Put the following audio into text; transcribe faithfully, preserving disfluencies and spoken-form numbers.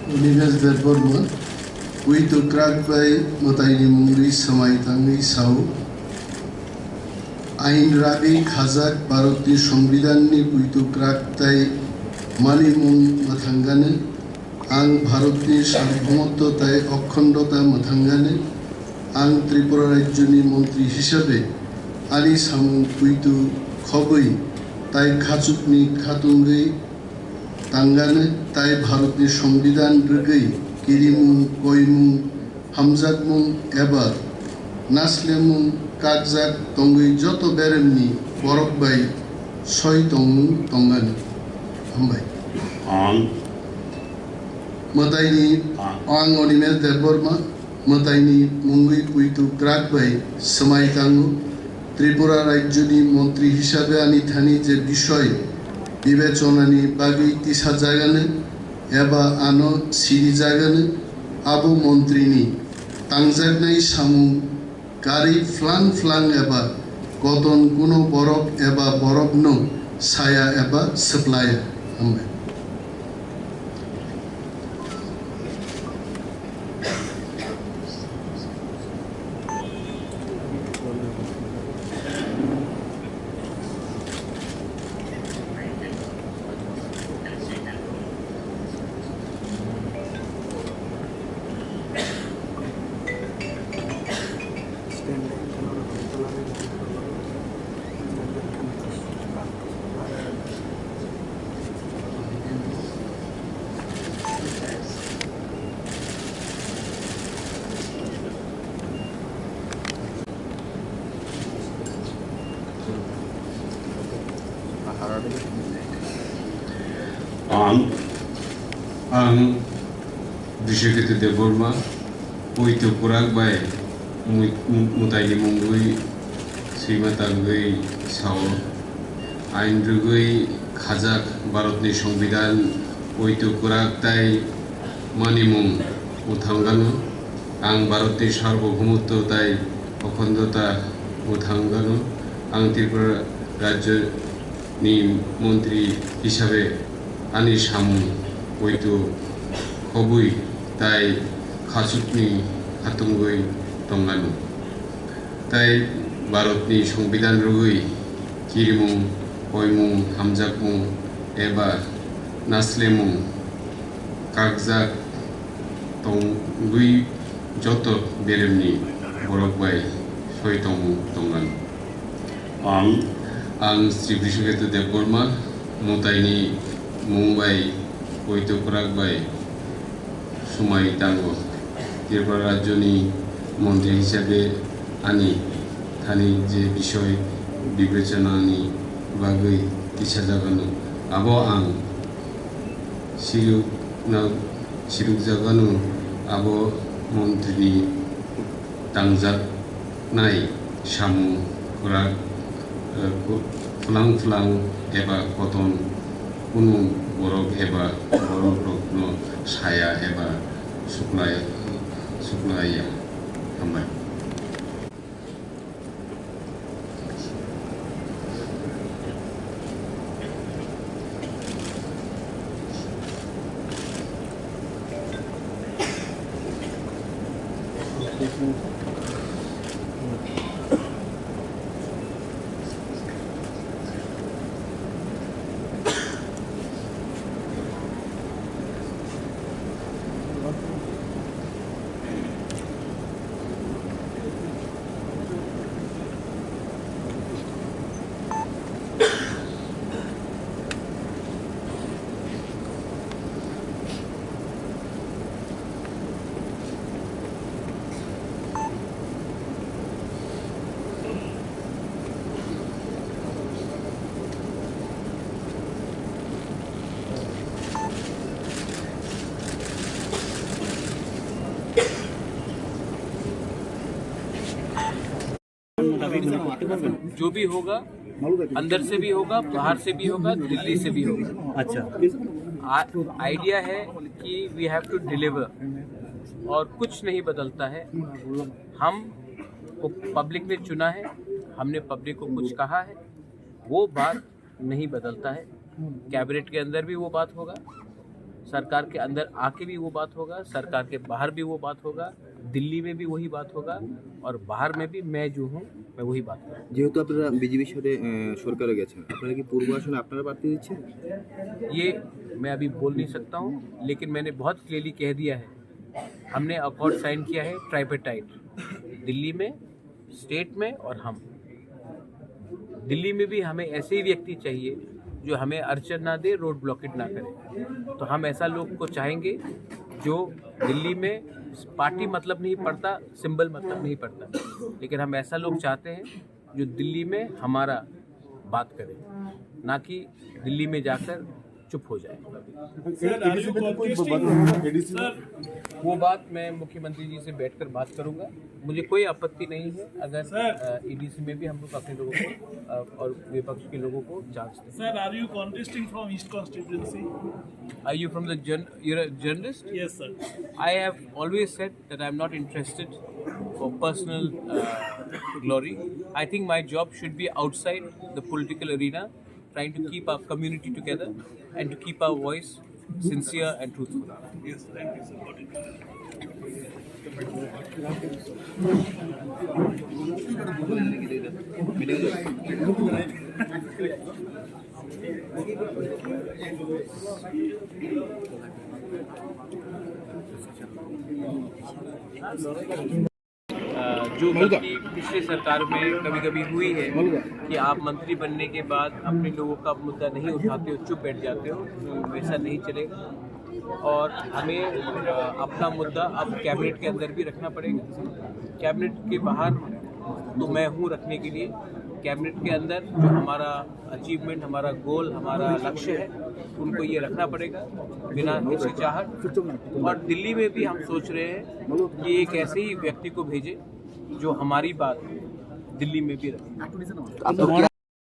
Animesh Debbarma, Puitu Krak bai mwtaini mungwi swmai tangwi sao, ain ragwi khajak Bharatni Songbidanni Puitu Krak tai manimung mwthangani, ang Bharatni Sarbhoumatto tai Okhondo ta mwthangani, ang Tripura Rajyoni Montri hisabe ani samung puitu khobwi tai khachukni khatungwi tangani tai Bharatni Songbidan rwgwi kirimung, koimung, hamjakmung eba naslemung kakjak tongwi joto beremni borok bai soi tongmung tongani. Hambai. Ang. Mwtaini, ang. Ang Animesh Debbarma, mwtaini mungwi puitu krak bai swmai tango. Tripura Rajyoni Montri hisabe ani thani je bisoi bibechonani bagwi tisajagani eba ano sirijagani, abo montrini tangjaknai samung karwi phlang phlang eba koton kuno borok eba borokno saya eba swplaya. Hambai. Ang, ang Biswaketu Debbarma, Puitu Krak bai mui-, mu-, mwtaini mungwi swima tangwi sao, ain rwgwi khajak Bharatni Songbidan, Puitu Krak tai manimung mwthangano, ang Bharatni Sarbhoumatto tai Okhondo ta mwthangano, ang Tripura Rajyo ni montri hisabe ani samung poito khobwi tai khachukni khatungwi tongano. Tai Bharatni Songbidan rwgwi kirimung, koimung, hamjakmung eba naslemung kakjak tongwi joto beremni borok bai soi tongmung tongano. Ang, ang Sri Biswaketu Debbarma, mwtaini mung bai poito kwrak bai swmai tango. Tripura Rajyoni montri hisabe ani thani je bisoi bibechanani bagwi tisajagano, abo ang sirukna-, sirukjagano, abo montrini tangjak nai samung kwrak, eh, ku-, phwlang phwlang eba koton kunu borok eba borokrokno saya eba suklai-, suklaiya. Hambai. जो भी होगा, अंदर से भी होगा, बाहर से भी होगा, दिल्ली से भी होगा। अच्छा। आ-, आइडिया है कि we have to deliver, और कुछ नहीं बदलता है। हम को पब्लिक ने चुना है, हमने पब्लिक को कुछ कहा है, वो बात नहीं बदलता है। कैबिनेट के अंदर भी वो बात होगा, सरकार के अंदर आके भी वो बात होगा, सरकार के बाहर भी वो बात होगा, दिल्ली में भी वही बात होगा और बाहर में भी मैं जो हूँ, मैं वही बात करूँगा। যেহেতু আপনারা বিজেপির সাথে আহ, সরকারে গেছেন, আপনারা কি পূর্ব আসনে আপনারা প্রার্থী দিচ্ছেন? ये मैं अभी बोल नहीं सकता हूँ, लेकिन मैंने बहुत क्लियरली कह दिया है, हमने अकॉर्ड साइन किया है ट्राइपेटाइट, दिल्ली में, स्टेट में और हम। दिल्ली में भी हमें ऐसे ही व्यक्ति चाहिए जो हमें अड़चन ना दे, रोड ब्लॉकेट ना करे। तो हम ऐसा लोग को चाहेंगे जो दिल्ली में पार्टी मतलब नहीं पड़ता, सिंबल मतलब नहीं पड़ता, लेकिन हम ऐसा लोग चाहते हैं जो दिल्ली में हमारा बात करे, ना कि दिल्ली में जाकर चुप हो जाए। Sir, are you contesting? Sir, वो बात मैं मुख्यमंत्री जी से बैठकर बात करूंगा। मुझे कोई आपत्ति नहीं है अगर सर। ईडीसी में भी हम लोग अपने लोगों को अ, और विपक्ष के लोगों को चांस दें। Sir, are you contesting from East constituency? Are you from the jour- you're a journalist? Yes, sir. I have always said that I'm not interested for personal uh, glory. I think my job should be outside the political arena, trying to keep our community together and to keep our voice sincere and truthful. Yes, thank you, sir. Got it. अ, जो गलती पिछले सरकार में कभी-कभी हुई है कि आप मंत्री बनने के बाद अपने लोगों का मुद्दा नहीं उठाते हो, चुप बैठ जाते हो, तो वैसा नहीं चलेगा। और हमें अ, अपना मुद्दा अब कैबिनेट के अंदर भी रखना पड़ेगा। कैबिनेट के बाहर तो मैं हूँ रखने के लिए। कैबिनेट के अंदर जो हमारा अचीवमेंट, हमारा गोल, हमारा लक्ष्य है, उनको ये रखना पड़ेगा बिना हिचकिचाहट। और दिल्ली में भी हम सोच रहे हैं कि एक ऐसे ही व्यक्ति को भेजें जो हमारी बात दिल्ली में भी रखे। आप लोग क्या